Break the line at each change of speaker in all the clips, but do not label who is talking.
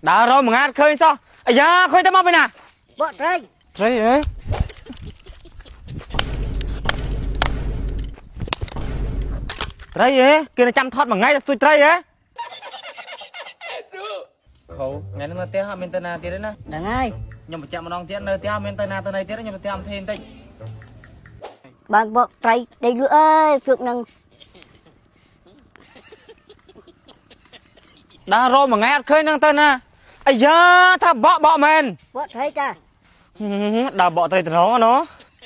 ដើររកមួយងាតឃើញសោះអាយ៉ាឃើញទៅមកពីណា
បកត្រី
ត្រីហ៎ត្រីហ៎គេនៅចាំថតមួយថ្ងៃទៅស្ទួយត្រីហ៎ខូថ្ងៃនេះមកផ្ទះអត់មានទៅណាទៀតទេណា
ដឹងហើយ
ខ្ញុំបញ្ជាក់ម្ដងទៀតនៅផ្ទះអត់មានទៅណាទៅណីទៀតខ្ញុំទៅផ្ទះអំធេបន្តិច
បានបកត្រីដេកលក់អើយជប់នឹង
ដើររកមួយថ្ងៃអត់ឃើញនឹងទៅណាអាយ៉ាថាបកបកមែន
បកត្រីតា
ដើរបកត្រីតំណងណូ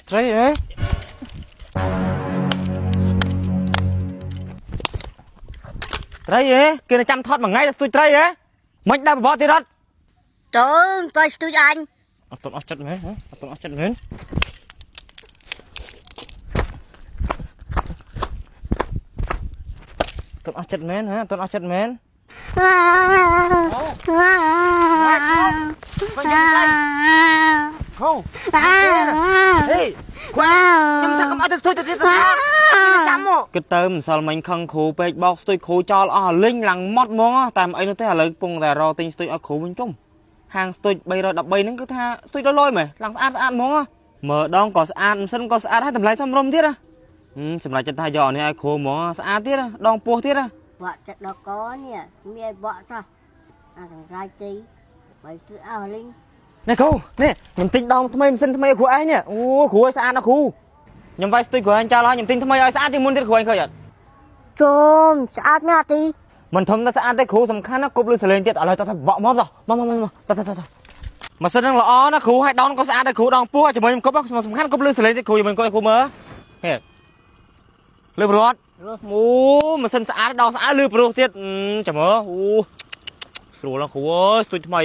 ត្រីហ៎ត្រីហ៎គេនៅចាំថតមួយថ្ងៃទៅស្ទួយត្រីហ៎មិនដើរបកទៀតអត់
ទៅទៅស្ទួយអញ
អត់ទាន់អស់ចិត្តមែនអត់ទាន់អស់ចិត្តមែនទាន់អស់ចិត្តមែនហ៎អត់ទាន់អស់ចិត្តមែន
អូ
ខូហេខ្ញុំថាកុំឲ្យទៅស្ទួយទៅទៀតទៅចាំមកគិតទៅម្សិលមិញខឹងគ្រូពេកបោកស្ទួយគ្រូចោលអស់លិញឡើងម៉ត់ហ្មងតែមិនអីនោះទេឥឡូវកំពុងតែរកទិញស្ទួយឲ្យគ្រូវិញជុំហាងស្ទួយ313ហ្នឹងគឺថាស្ទួយលយៗមែនឡើងស្អាតស្អាតហ្មងមើលដងក៏ស្អាតម៉ាស៊ីនក៏ស្អាតហើយតម្លៃសមរម្យទៀតណាសម្រាប់ចិត្តថាយកអានេះឲ្យគ្រូហ្មងស្អាតទៀតដងពោះទៀតណា
បកចិត្តដល់កនេះមានបកសោះអាកង្រាយទីបើស្ទួយអស់លិញ
នេះគ្រូនេះខ្ញុំទិញដងថ្មីម៉ាស៊ីនថ្មីឲ្យគ្រូឯងនេះអូគ្រូឲ្យស្អាតណាស់គ្រូខ្ញុំវាយស្ទួយគ្រូឯងចោលហើយខ្ញុំទិញថ្មីឲ្យស្អាតជាងមុនទៀតគ្រូឯងឃើញអត់
ជុំស្អាតណាស់ទី
មិនធំតែស្អាតទេគ្រូសំខាន់ណាស់គប់លឺសលេងទៀតឥឡូវតោះបកមកតោះមកមកមកតោះតោះតោះម៉ាស៊ីនហ្នឹងល្អណាស់គ្រូឲ្យដងក៏ស្អាតដែរគ្រូដងពោះជាមួយខ្ញុំគប់សំខាន់គប់លឺសលេងទៀតគ្រូជាមួយគាត់គ្រូមើលហេលឺព្រោះអត់អូម៉ាស៊ីនស្អាតដងស្អាតលឺព្រោះទៀតចាំមើលអូស្រួលណាស់គ្រូអើយស្ទួយថ្មី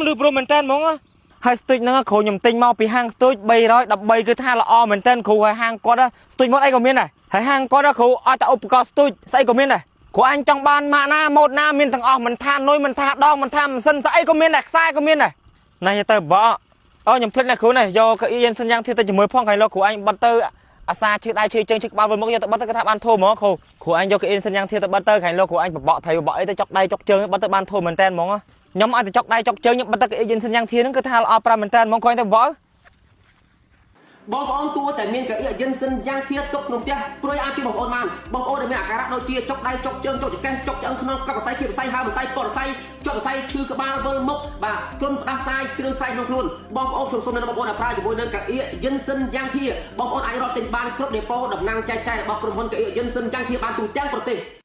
លឺព្រោះមែនតើហ្មងហើយស្ទួយហ្នឹងគ្រូខ្ញុំទិញមកពីហាងស្ទួយ313គឺថាល្អមែនតើគ្រូហើយហាងគាត់ស្ទួយមកអីក៏មានដែរហើយហាងគាត់គ្រូឲ្យតែឧបករណ៍ស្ទួយស្អីក៏មានដែរគ្រូអញចង់បានម៉ាកណាម៉ូតណាមានទាំងអស់មិនថានុយមិនថាដងមិនថាម៉ាស៊ីនស្អីក៏មានដែរខ្សែក៏មានដែរណាទៅបកអូខ្ញុំភ្លេចណាគ្រូនេះយកកៅអីយិនសិនយ៉ាងទៀតទៅជាមួយផងក្រែងលោកគ្រូអញបិទទៅអាសាឈឺដៃឈឺជើងឈឺក្បាលវិលមុខយកទៅបិទទៅគឺថាបានធូរហ្មងគ្រូគ្រូអញយកកៅអីសិនយ៉ាងទៀតទៅបិទទៅក្រែងលោកគ្រូអញបបកត្រីបបកអីទៅចុកដៃចុកជើងបិទទៅបានធូរមែនតើហ្មងខ្ញុំឲ្យទៅចុកដៃចុកជើងខ្ញុំបិទទៅកៅអីយិនសិនយ៉ាងធាហ្នឹងគឺថាល្អប្រាំមែនតើហ្មងគ្រូអញទៅបក
បងប្អូនគួរតែមានកៅអីយិនសិនយ៉ាងធាទុកក្នុងផ្ទះព្រួយអាចជួយបងប្អូនបានបងប្អូនដែលមានអាការៈដូចជាចុកដៃចុកជើងចុកចង្កេះចុកឆ្អឹងខ្នងកាប់រសៃគៀបរសៃហើមរសៃពតរសៃចុករសៃឈឺក្បាលវិលមុខបាទគ្រុនផ្ដាសាយស្រឿងសាយក្នុងខ្លួនបងប្អូនខ្ញុំសូមណែនាំបងប្អូនឲ្យប្រើជាមួយនឹងកៅអីយិនសិនយ៉ាងធាបងប្អូនអាចរកទិញបានគ្រប់ដេប៉ូតំណាងចែកចាយរបស់ក្រុមហ៊ុនកៅអីយិនសិនយ៉ាងធាបានទូទាំងប្រទេស។